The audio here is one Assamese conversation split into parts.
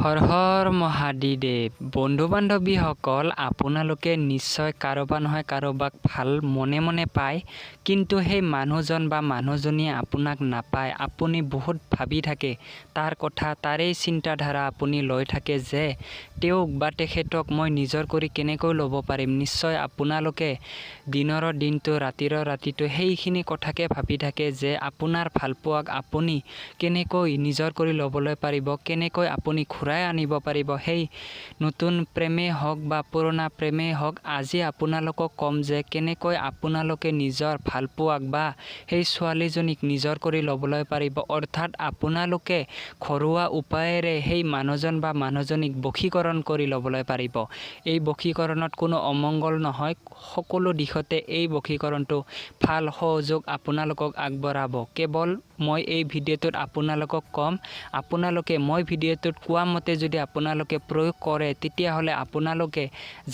হৰ হৰ মহাদেৱ। বন্ধু বান্ধৱীসকল, আপোনালোকে নিশ্চয় কাৰোবাৰ নহয় কাৰোবাক ভাল মনে মনে পায়, কিন্তু সেই মানুহজন বা মানুহজনীয়ে আপোনাক নাপায়। আপুনি বহুত ভাবি থাকে তাৰ কথা, তাৰেই চিন্তাধাৰা আপুনি লৈ থাকে যে তেওঁক বা তেখেতক মই নিজৰ কৰি কেনেকৈ ল'ব পাৰিম। নিশ্চয় আপোনালোকে দিনৰ দিনটো, ৰাতিৰ ৰাতিটো সেইখিনি কথাকে ভাবি থাকে যে আপোনাৰ ভালপোৱাক আপুনি কেনেকৈ নিজৰ কৰি ল'বলৈ পাৰিব, কেনেকৈ আপুনি ঘূৰাই আনিব পাৰিব। সেই নতুন প্ৰেমেই হওক বা পুৰণা প্ৰেমেই হওক, আজি আপোনালোকক ক'ম যে কেনেকৈ আপোনালোকে নিজৰ ভালপোৱাক বা সেই ছোৱালীজনীক নিজৰ কৰি ল'বলৈ পাৰিব। অৰ্থাৎ আপোনালোকে ঘৰুৱা উপায়েৰে সেই মানুহজন বা মানুহজনীক বশীকৰণ কৰি ল'বলৈ পাৰিব। এই বশীকৰণত কোনো অমংগল নহয়, সকলো দিশতে এই বশীকৰণটো ভাল সহযোগ আপোনালোকক আগবঢ়াব। কেৱল মই এই ভিডিঅ'টোত আপোনালোকক ক'ম, আপোনালোকে মই ভিডিঅ'টোত কোৱা মতে যদি আপোনালোকে প্ৰয়োগ কৰে, তেতিয়াহ'লে আপোনালোকে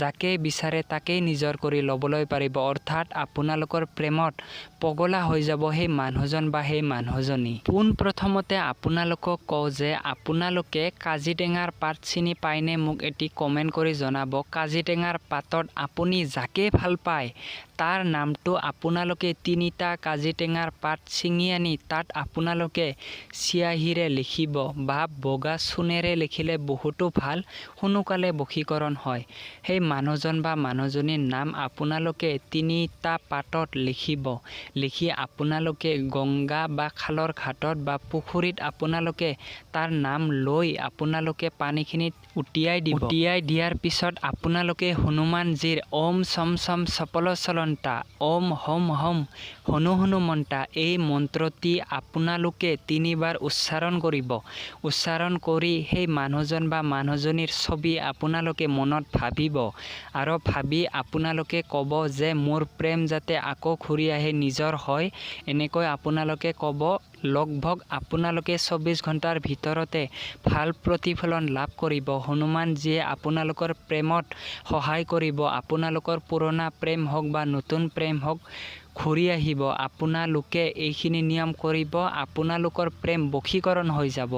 যাকেই বিচাৰে তাকেই নিজৰ কৰি ল'বলৈ পাৰিব। অৰ্থাৎ আপোনালোকৰ প্ৰেমত পগলা হৈ যাব সেই মানুহজন বা সেই মানুহজনী। পোনপ্ৰথমতে আপোনালোকক কওঁ যে আপোনালোকে কাজিটেঙাৰ পাত চিনি পায়নে? মোক এটি কমেণ্ট কৰি জনাব। কাজিটেঙাৰ পাতত আপুনি যাকেই ভাল পায় তাৰ নামটো আপোনালোকে তিনিটা কাজিটেঙাৰ পাত ছিঙি আনি তাত আপোনালোকে চিয়াহীৰে লিখিব বা বগা চূণেৰে লিখিলে বহুতো ভাল, সোনকালে বশীকৰণ হয়। সেই মানুহজন বা মানুহজনীৰ নাম আপোনালোকে তিনিটা পাতত লিখিব। লিখি আপোনালোকে গংগা বা খালৰ ঘাটত বা পুখুৰীত আপোনালোকে তাৰ নাম লৈ আপোনালোকে পানীখিনিত উটিয়াই দিব। উটিয়াই দিয়াৰ পিছত আপোনালোকে হনুমানজীৰ ওম চম চম চপল চলন্তা, ওম হোম হোম হনু হনুমন্তা এই মন্ত্ৰটি আপোনালোকে তিনিবাৰ উচ্চাৰণ কৰিব। উচ্চাৰণ কৰি সেই মানুহজন বা মানুহজনীৰ ছবি আপোনালোকে মনত ভাবিব আৰু ভাবি আপোনালোকে ক'ব যে মোৰ প্ৰেম যাতে আকৌ ঘূৰি আহি নিজৰ হয়, এনেকৈ আপোনালোকে ক'ব। লগভগ আপোনালোকে 24 ঘণ্টাৰ ভিতৰতে ভাল প্ৰতিফলন লাভ কৰিব। হনুমানজীয়ে আপোনালোকৰ প্ৰেমত সহায় কৰিব। আপোনালোকৰ পুৰণা প্ৰেম হওক বা নতুন প্ৰেম হওক, ঘূৰি আহিব। আপোনালোকে এইখিনি নিয়ম কৰিব, আপোনালোকৰ প্ৰেম বশীকৰণ হৈ যাব।